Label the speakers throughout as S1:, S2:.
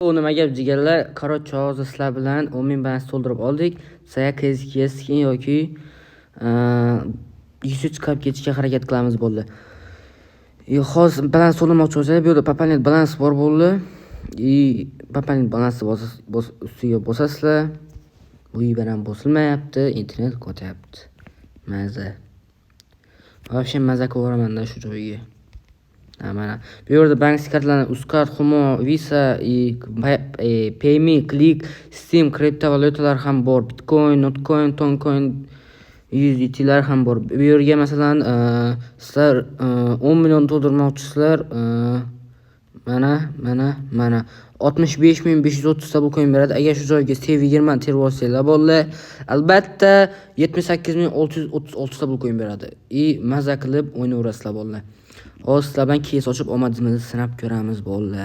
S1: Bu nima gap jigarlar? Короче, hozir sizlar bilan 10 ming balans to'ldirib oldik. Saya skin yoki 100 chiqarib ketishga harakat qilamiz bo'ldi. Hozir balans to'ldirmoqchi bo'lsak, bu yerda пополнить balans bor bo'ldi. И пополнить balansni ustiga bosasizlar. Bu ham bosilmayapti, internet qotyapti. Maza. Вообще maza qilaveramanda shu joyiga. Ha, mana bu yerda bank kartalarni Uzcard, Humo, Visa, и Payme, Click, Steam, kriptovalyutalar ham bor. Bitcoin, Notcoin, Toncoin, USDTlar ham bor. Bu yerga masalan, sizlar 10 million to'ldirmoqchisizlar, mana, mana, mana 65 530 ta coin beradi. Agar shu joyga CV20 terib olsanglar bo'ldi, albatta 78 636 ta coin beradi. И maza qilib o'ynayverasizlar bo'ldi. Hozir sizlar bilan кейс ochib omadimizni sinab ko'ramiz bo'ldi.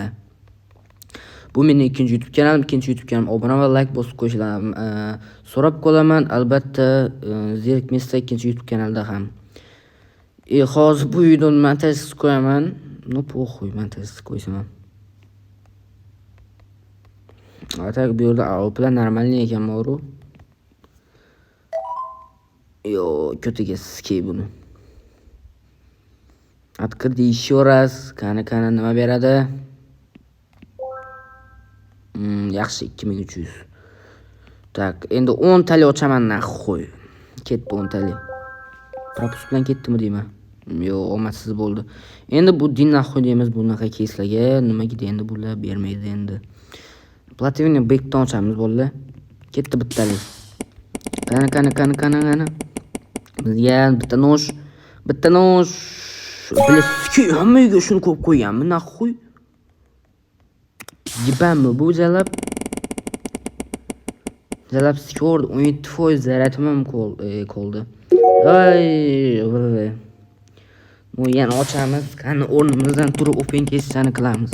S1: Bu mening ikkinchi YouTube kanalim, ikkinchi YouTube kanalim obuna va like bosib qo'yishlarini so'rab qolaman. Albatta, zerikmasda ikkinchi YouTube kanalda ham. Hozir bu videoni montajsiz qo'yaman. Ну похуй, montajsiz qo'ysam ham. А так bu yerda AWPlar нормальный ekan boru. Yo, ko'tiga sikay buni. Открыть еще раз. Qani, qani nima beradi? Yaxshi 2300. Так, endi 10 tali ochaman нахуй. Ketdi 10 tali. Пропуск bilan ketdimi deyman. Yo'q, omadsiz bo'ldi. Endi bu din нахуй deymiz bunaqa keyslarga. Nimaga endi bular bermaydi endi. Platinum bekdan ochamiz bo'ldi. Ketdi bittalik. Qani, qani, qani, qani, qani. Bizga bitta нож, bitta нож. Bilasizki, hammaga shuni qo'yib qo'yganmi, нахуй? Yibanmi bu jalab? Jalab siko'rdi, 17% zaratim ham qoldi. Ay, vv. Bu yana ochamiz. Qani o'rnimizdan turib open case-chani qilamiz.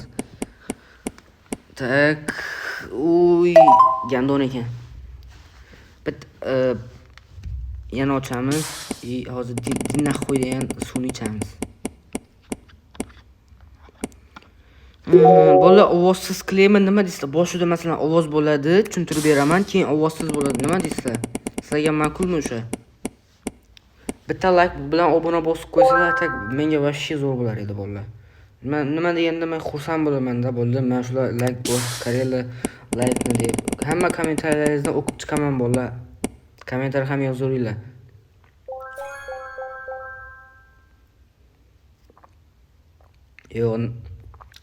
S1: Так, uy, гандон ekan. Bit yana ochamiz. И hozir din нахуй degan suvni ichamiz. Bola ovozsiz qilaymi, nima deysizlar? Boshida masalan ovoz bo'ladi, tushuntirib beraman, keyin ovozsiz bo'ladi. Nima deysizlar? Sizlarga ma'qulmi o'sha? Bitta like bilan obuna bosib qo'ysalar, так menga вообще zo'r bo'lar edi bolalar. Nima deganda men xursand bo'laman-da bo'ldi. Men shular like bosib qaranglar, like-ni deb. Hamma kommentariyalarni o'qib chiqaman bolalar. Kommentariy ham yozaveringlar. Yo'q,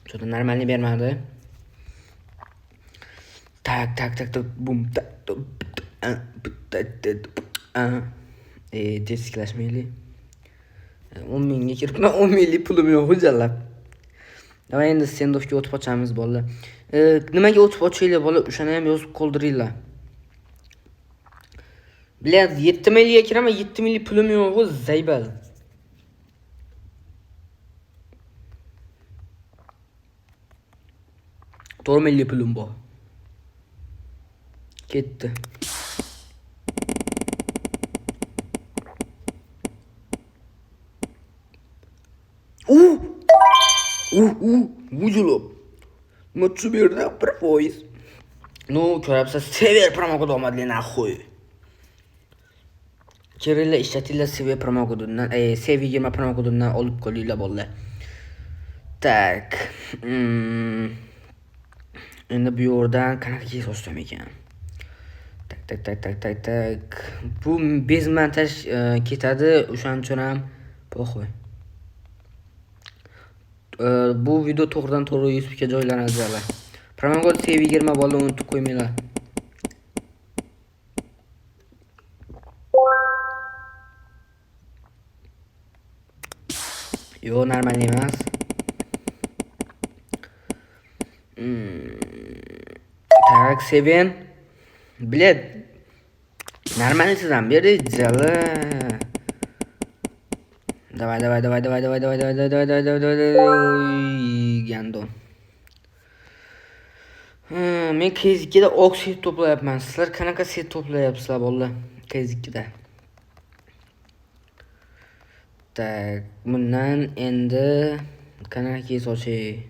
S1: что-то нормально bermadi. Так, так, так, так, bum, так, Desklashmaylik. 10 mingga kiribman, 10 minglik pulim yo'q jalab. Давай endi Standoffga o'tib ochamiz bolalar. Nimaga o'tib ochinglar bola, o'shani ham yozib qoldiringlar. Блядь, 7 mingga kiraman, 7 minglik pulim yo'q, заебал. 4 minglik pulim bor. Ketdi. U! U, u, vujulib. Nima tushib berdi? 1%. Ну, ko'ryapsiz, sever promokod omadli нахуй. Kiringlar, ishlatinglar CV promokodidan, CV20 promokodidan olib qolinglar bolalar. Так. Endi bu yerdan qanaqa кейс ochsam ekan? Так, так, так, так, так, так. Bu без montaj ketadi, o'shaning uchun ham похуй. Bu video to'g'ridan to'g'ri YouTube'ga joylanadi jala. Promokod CV20 bolalar unutib qo'ymanglar. Yo'q, normal emas. Так, 7. Блядь. Нормально sizdan berdi, jala. Давай, давай, давай, давай, давай, давай, давай, давай, давай, давай, давай, давай, гандон. Men KZ2da oq set to'playapman. Sizlar qanaqa set to'playapsizlar bolalar? KZ2da. Так, bundan endi qanaqa кейс ochay?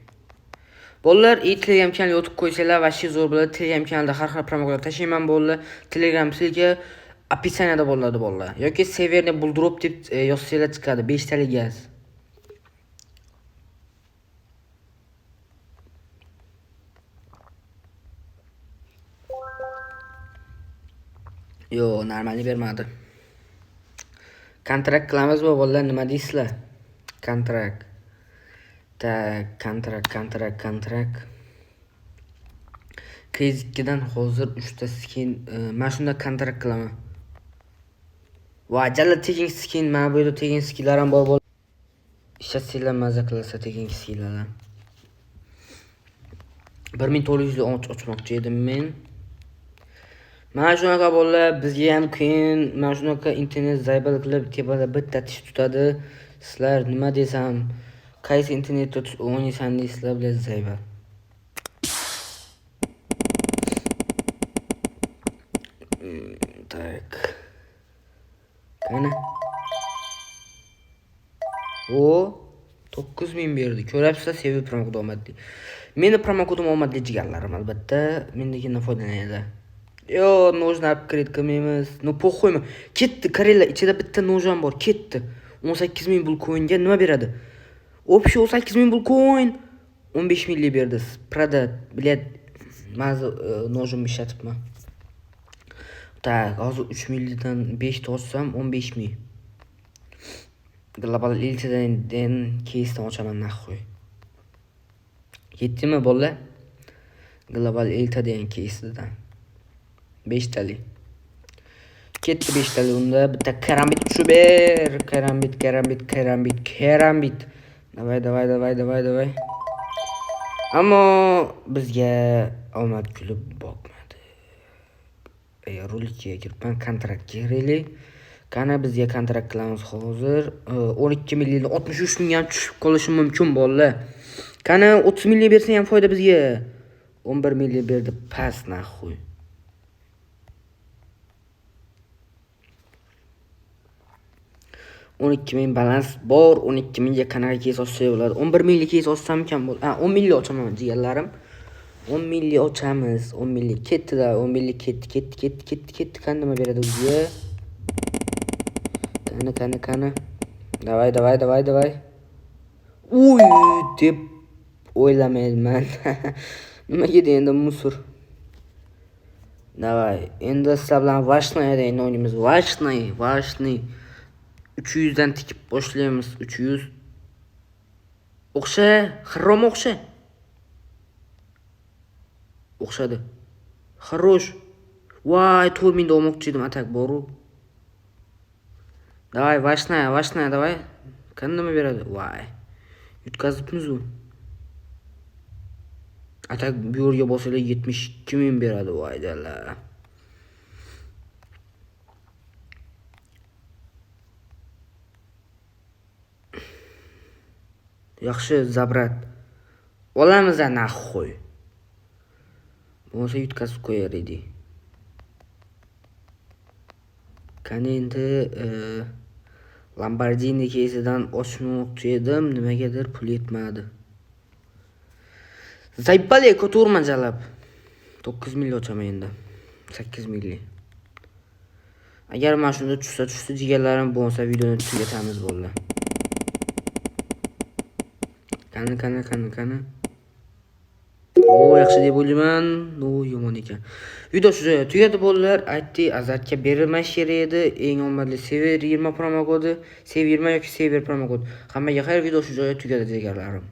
S1: Bolalar, Telegram kanaliga o'tib qo'ysanglar, вообще zo'r bo'ladi. Telegram kanalida har xil promokodlar tashlayman bolalar. Telegram ссылка описание da bo'ladi bolalar. Yoki Severni Bulldrop deb yozsanglar chiqadi, 5 talik gaz. Yo'q, normalni bermadi. Kontrakt qilamizmi bolalar, nima deysizlar? Kontrakt. Так, kontrakt, kontrakt, kontrakt. Case 2dan hozir 3 ta skin, mana shunda kontrakt qilaman. Va jalla tekin skin, mana bu yerda tekin skinlar ham bor. Ishlatsanglar maza qilsa tekin skinlar. 1400 ochmoqchi edim men. Mana shunaqa bolalar, bizga ham qiyin, mana shunaqa internet заебал qilib tepada bitta tish tutadi. Sizlar nima desam, qaysi internetda o'ynaysan deysizlar, блядь, заебал. Так. Qani? O 9000 berdi. Ko'ryapsizlar, sevib promokod omadli. Meni promokodim omadli jigarlarim, albatta. Mendagidan foydalaninglar. Yo, нож ni upgrade qilmaymiz. Ну, похуй mi? Ketdi, qaranglar, ichida bitta нож ham bor, ketdi. 18 000 bull coinga nima beradi? Общий 18 000 bull coin 15 minglik berdi. Продать, блядь, maza нож imni ishlatibman. Так, hozir 3 minglikdan 5 ta ochsam 15 ming. Global elitadan case'dan ochaman нахуй. Yetdimi bolalar? Global elita degan case'dan. 5 talik. Ketdi 5 talik unda bitta karambit tushib ber. Karambit, karambit, karambit, karambit. Давай, давай, давай, давай, давай. Ammo bizga omad kulib boqmadi. Rulikka kiribman, kontraktga kiraylik. Qani bizga kontrakt qilamiz hozir. 12 minglik 63 mingga ham tushib qolishi mumkin bolalar. Qani 30 minglik bersa ham foyda bizga. 11 minglik berdi, past нахуй. 12 000 balans bor. 12 000ga qanaqa case ochsak bo'ladi? 11 minglik case ochsam ekan bo'ladi. Ha, 10 minglik ochaman jigarlarim. 10 minglik ochamiz. 10 minglik ketdi-da, 10 minglik ketdi, ketdi, ketdi, ketdi, ketdi. Qani nima beradi bizga? Qani, qani, qani. Давай, давай, давай, давай. Uy, deb o'ylamayman. Nimaga endi мусор? Давай, endi sizlar bilan Вашная endi o'ynaymiz. Вашный, Вашный. 300 dan tikib boshlaymiz. 300. O'xsha, xirrom o'xsha. O'xshadi. Хорош. Voy, 4000 da olmoqchi edim, а так boru. Давай, Вашная, Вашная, давай. Qani nima beradi? Voy. Yutqazibmiz u. А так bu yerga bosinglar 72 ming beradi, voy dala. Yaxshi, забрать. Olamiz нахуй. Bo'lmasa yutqazib qo'yar edik. Qani endi Lamborghini case'idan ochmoqchi edim, nimagadir pul yetmadi. Заебали, ko'turma jalab. 9 ming ochaman endi. 8 minglik. Agar mana shunda tushsa tushdi jigarlarim, bo'lmasa videoni tugatamiz bo'ldi. Qani, qani, qani, qani. O, yaxshi deb o'ylayman. No, yomon ekan. Video shu joyda tugadi bolalar. Aytdi, azartga berilmash kerak edi. Eng omadli Sever 20 promokodi, Sev 20 yoki Sever promokod. Hammaga xayr, video shu joyda tugadi jigarlarim.